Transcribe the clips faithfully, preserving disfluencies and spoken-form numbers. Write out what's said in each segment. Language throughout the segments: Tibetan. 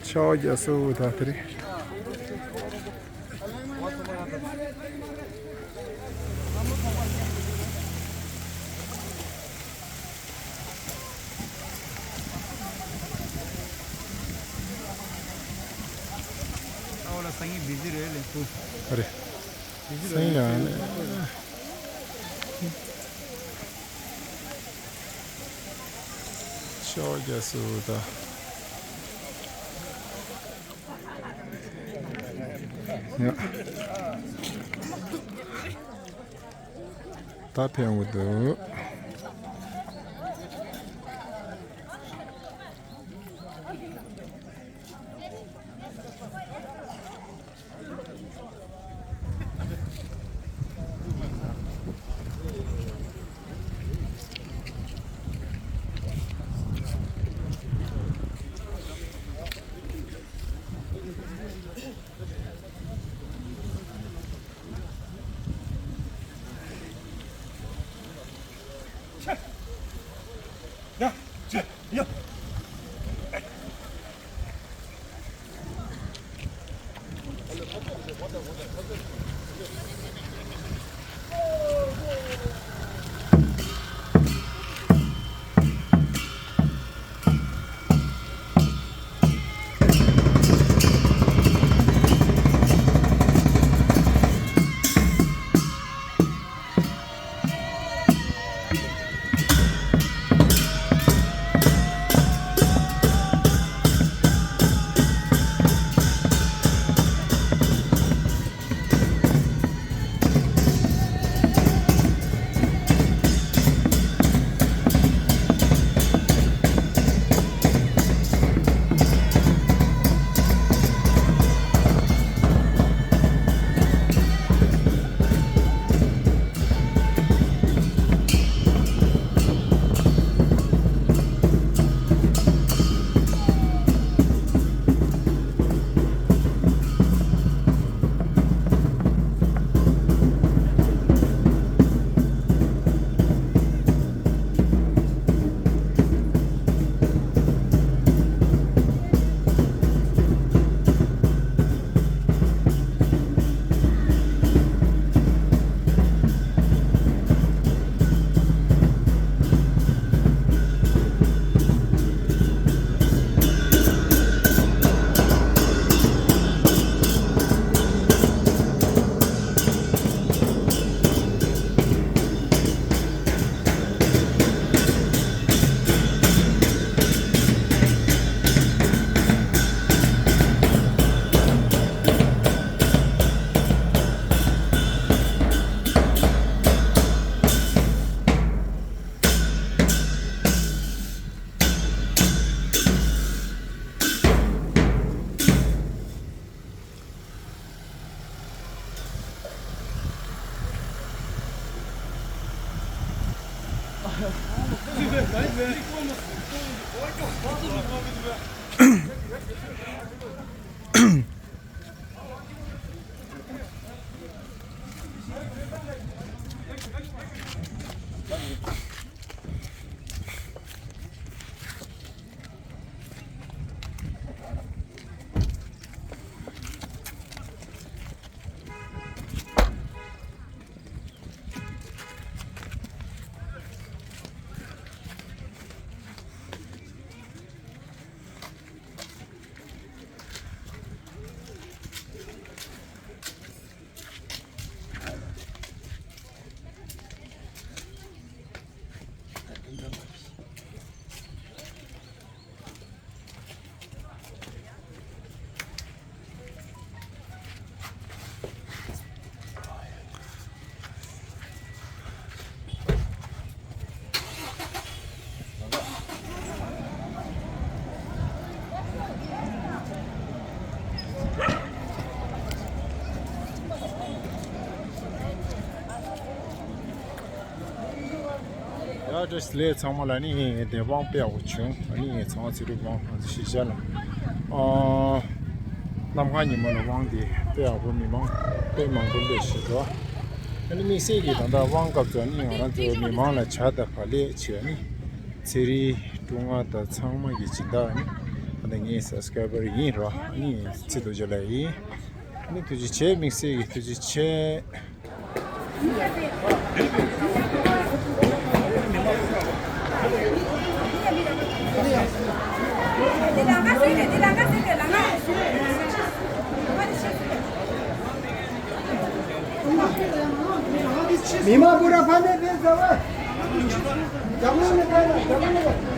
ཆ་བ་རྒྱ་སོ་ད་དེ་རེད། ཨ་ཝ་ལ་སང་ཉིན་བི་ཟི་རེད་ལས་ཁུ། རེད། བི་ཟི་སང་ཉིན་རེད། ལ་ཤོག་རྒྱ་སུ་ད། ཡ། ད་ཕན་འོ་འདུག་ཡ་བཀྲ་ཤིས་བདེ་ལེགས་ཚང་མ་ལ། ནི་དེ་དབང་དཔེ་ཡག་པོ་བྱུང་། ཨ་ནི་ཚང་མ་ཚེ་རིང་དབང་ང་ཚོ་ཤེས་བྱ་ལ། ཨ་གནམ་གང་ཉིན་མོ་ལ་དབང་དེ་དཔེ་ཡག་པོ་མི་མང་དཔེ་མང་པོ་སླེབས་ཤག་འདུག་ཨ་ནི་དམིགས་བསལ་གྱིས་ད་ལྟ་དབང་སྐབས་སུ་ནི་ང་རང་ཚོ་མི་མང་ལ་ཇ་དང་བག་ལེབ་བྱས། ཨ་ནི་ ཚེ་རིང་ཀྲུང་ལྔ་དང་ཚང་མ་གི་སྦྱིན་བདག་ནི་ཨ་ནི་ངའི་སབ་སི་ཀ་རའི་བར་ཡིན་རོ། ཨ་ནི་ཚེ་རྡོ་རྗེ་ལགས་ཡིན། ཨ་ནི་ཐུགས་རྗེ་ཆེ། དམིགས་བསལ་གྱི་ཐུགས་རྗེ་ཆེ། མི་མང་པུ་ར་ཕ་ནས་ཕེབས་ཟེར་བ། རྒྱ་མོ་ནས་ཕེབས་ལ་རྒྱ་མོ་ནས་ཕེབས།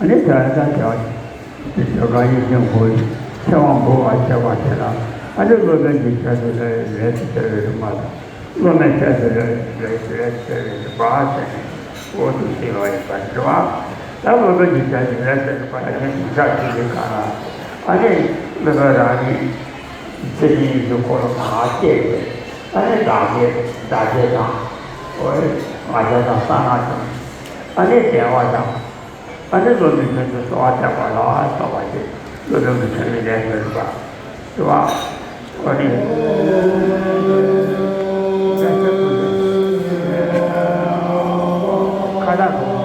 ཨ་ནི་དེ་ལྟར་བྱ་བ་དེ་ཇོ་ག་ཡེ་ཤེས་ཁོ་ཚེ་དབང་འབུལ་བ་བྱས་པ་དེ་ལ། ཨ་ནི་སློབ་དཔོན་གྱི་ཆོས་སུ་ལས་ལས་སུ་བྱ་བའི་རིམ་པ་དང་། སློབ་མའི་ཆོས་སུ་ལས་ལས་སུ་ལས་སུ་བྱ་བའི་རིམ་པ་ཟེར་ནས་འོ་དེ་བྱས་པ་ཡིན་པ་རེད་བ། ད་སློབ་དཔོན་གྱི་ཆོས་སུ་ལས་སུ་རིམ་པ་ཡིན་ན་ཡིག་ཆ་ཅིག་གི་སྒང་ལ། ཨ་ནི་སློབ་དཔོན་རང་ཉིད་ཚེ་རིང་གི་འཁོར་ལོ་མར་བསྐྱེད་དེ། ཨ་ནི་བདག་བསྐྱེད་བདག་བསྐྱེད་དང་། འོ་ང་རྒྱལ་དང་གསང་སྔགས་དང་། ཨ་ནི་བདེ་བ་དང་། ཨ་ནི་སློབ་མའི་དོན་དུ་གསོལ་བ་བཏབ་པ་ལ་སོགས་པ་དེ་སློབ་དཔོན་གྱི་ཆོས་ཀྱི་ལས་སུ་རིམ་པ་རེད་བ། འོ་ནི་ཁ་ལག་གོ།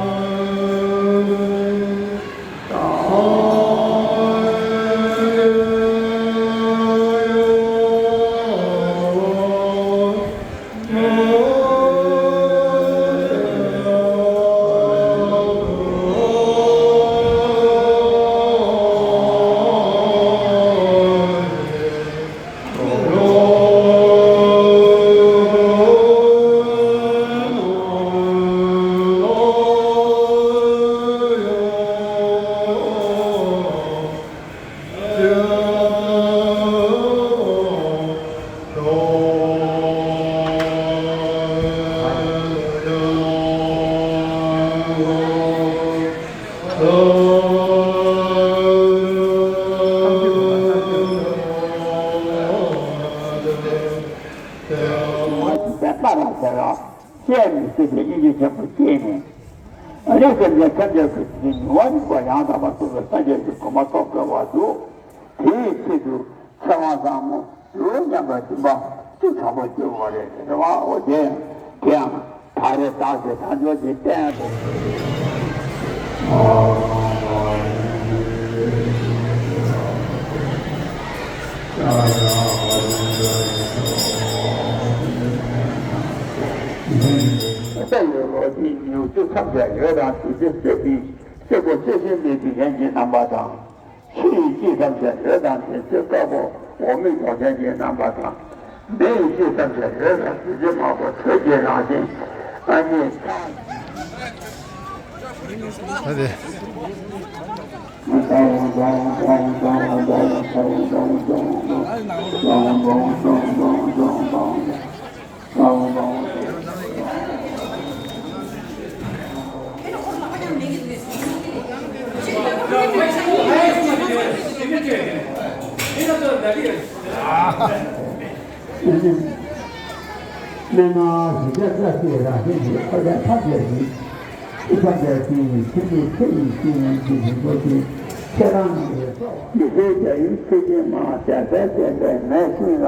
བཤད་མི་སྲིད་པའི་སྙིང་རྗེ་ཆེན་པོ་སྐྱེས་ནས། ཨ་ནི་སེམས་ཅན་ཐམས་ཅད་ཀྱི་ནུས་པ་རིག་པ་ཡང་དག་པར་རྟོགས་པའི་སངས་རྒྱས་ཀྱི་གོ་འཕང་ཐོབ་དགོས་པ་འདུག་དེའི་ཆེད་དུ་ཚེ་དབང་བཟང་མོ་ལུས་མཉམ་པའི་སྦྱིན་པ་ཅི་དྲག་པོ་བསྐྱེད་དགོས་རེད་ཟེར་བ། འོ་དེ་ཡང་དེ་ཡང་ད་རེས་བདག་གིས་དལ་འབྱོར་གྱི་རྟེན་དུ། ས་ཡི་ལོ་རྒྱུས་ཉུང་ཤོས་ཐམས་ཅད་འོད་དང་བདུད་རྩི་སྲེག་པའི་སྲེག་པ་སྲེག་ཤིང་མེད་པའི་ལྷན་སྐྱེས་རྣམ་པ་དང་། ཆུ་ཡི་སྐྱེས་ཐམས་ཅད་འོད་དང་བདུད་རྩི་དཀར་པོ་འོ་མའི་མདོག་ཅན་གྱི་རྣམ་པ་དང་། མེ་ཡི་སྐྱེས་ཐམས་ཅད་འོད་དང་བདུད་རྩི་དམར་པོ་ཁྲོད་ཀྱི་རང་བཞིན། ཨ་ནི། ད་དེ། སྨན་མ་གཞི་རྒྱ་བཀྲ་ཤིས་རང་བཞིན་གྱི་ཨ་ཡ་ཐམས་ཅད་ཀྱི། ཐམས་ཅད་ཀྱི་ཐུགས་ཀྱི་ཆོས་ཉིད་ཀྱི་ཡོན་གྱི་རིན་པོ་ཆེ་ཁྱེད་རང་ཉིད་ལས་སོ། མི་ཟད་རྒྱལ་བའི་ཆོས་ཀྱི་མ་རྒྱ་ཚད་ལྡན་པའི་མེ་བཞིན་ལ།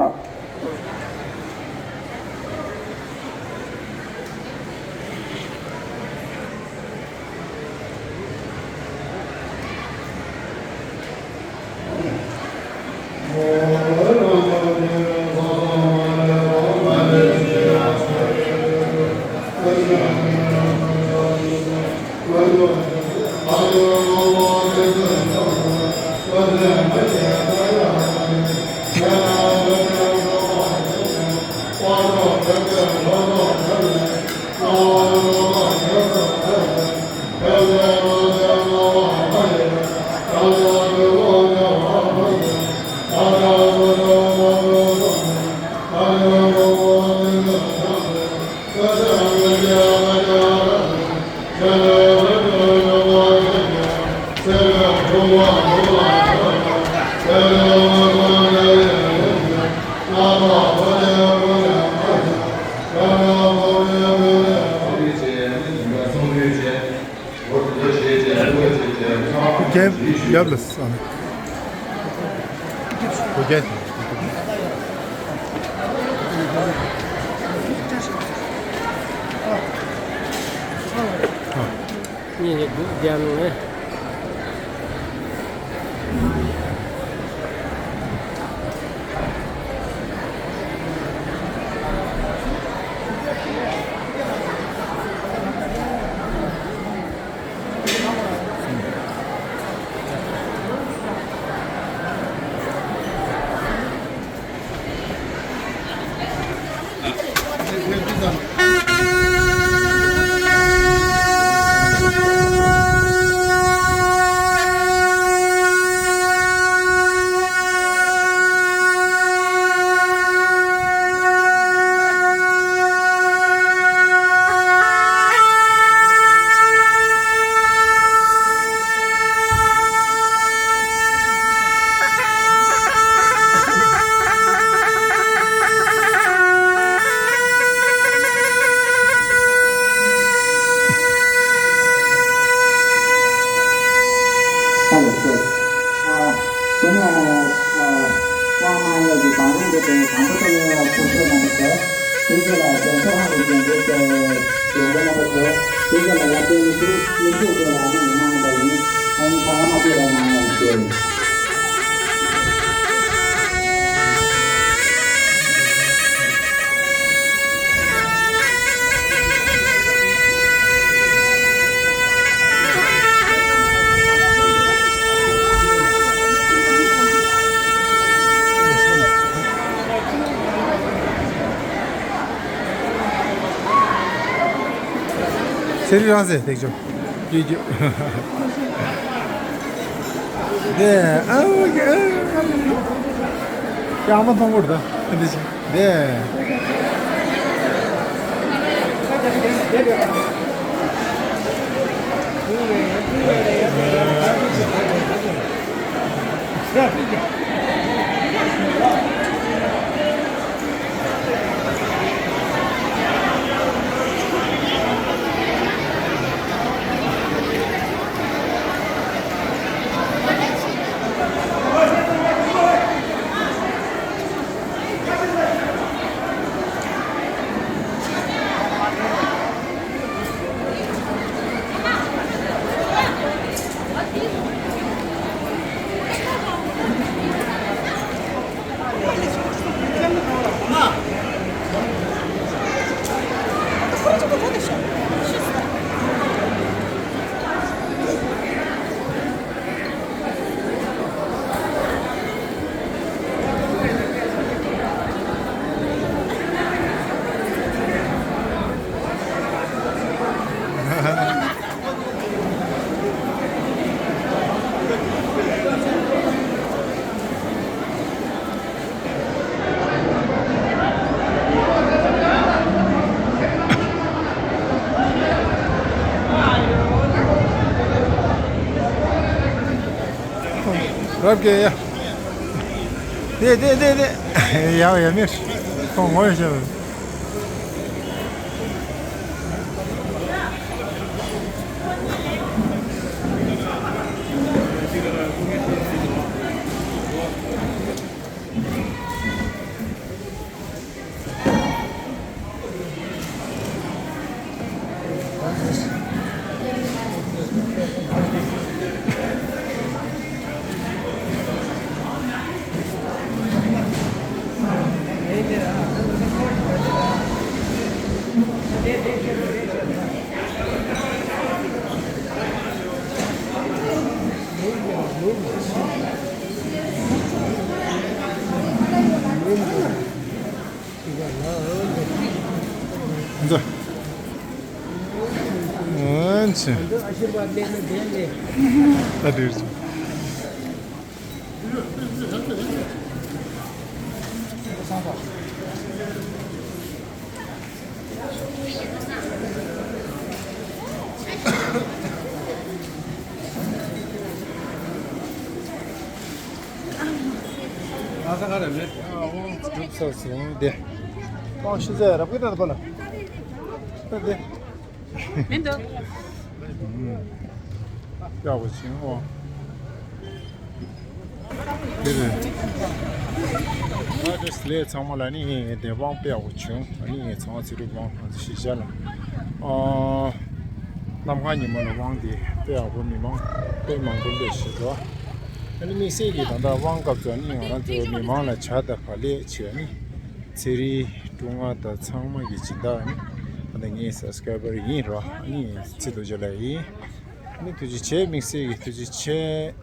རྒྱབ་རྒྱབ་ལ་སོང་། ཨོ་ཀེ། གཉིས་ནས་དགུ་བརྒྱབ་ནས། ཚེ་རིང་རང་ཟེར་ཐེག་ཆོ། ཡོད་རྒྱུ། དེ་ཨ་ཨ་ཨ་ཨ་ཨ་མ་མཐོང་གོ་རེད་ད། འདི་ཅི་དེ། རབ་ཀྱི་ཡ། དེ་དེ་དེ་དེ། ཡ་ཡ་མེར། ཁོང་ངོ་ཡ་ཤེས། འདི། ཨ་ཙི། ད་འདིར། ཨ་ས་ག་རེ་མེད། ཨ་འོང་གྲུབ་ཚར་སོང་དེ། ཏང་ཤི་ཟེར་རབ་གི་ད་པ་ལ། ད་དེ། མི་འདུག་ཡག་པོ་བྱུང་ཨོ། དེ་རེད། ཨ་ཏྲེས་ལས་ཚང་མ་ལ་ནི་དེ་དབང་དཔེ་ཡག་པོ་བྱུང་། ཨ་ནི་ཚང་མ་ཚེ་རིང་དབང་ང་ཚོ་ཤེས་བྱ་ལ། ཨ་གནམ་གང་ཉི་མ་ལ་དབང་དེ་དཔེ་ཡག་པོ་མི་མང་དཔེ་མང་པོ་སླེབས་ཤེས་འགྲོ། ཨ་ནི་དམིགས་བསལ་གྱི་ད་ལྟ་དབང་སྐབས་སུ་ཨ་ནི་ང་རང་ཚོ་མི་མང་ལ་བྱ་དང་བ་ལས་བྱས་ཨ་ནི། ཚེ་རིང་ཀྲུང་ཨ་དང་ཚང་མ་གི་སྦྱིན་བདག་ནི་ཨ་ནི་ངའི་སབ་སི་ཀ་རའི་བར་ཡིན་རོ། ཨ་ནི་ཚེ་རྡོ་རྗེ་ལགས་ཡིན། ཨ་ནི་ཐུགས་རྗེ་ཆེ། དམིགས་བསལ་གྱི་ཐུགས་རྗེ་ཆེ།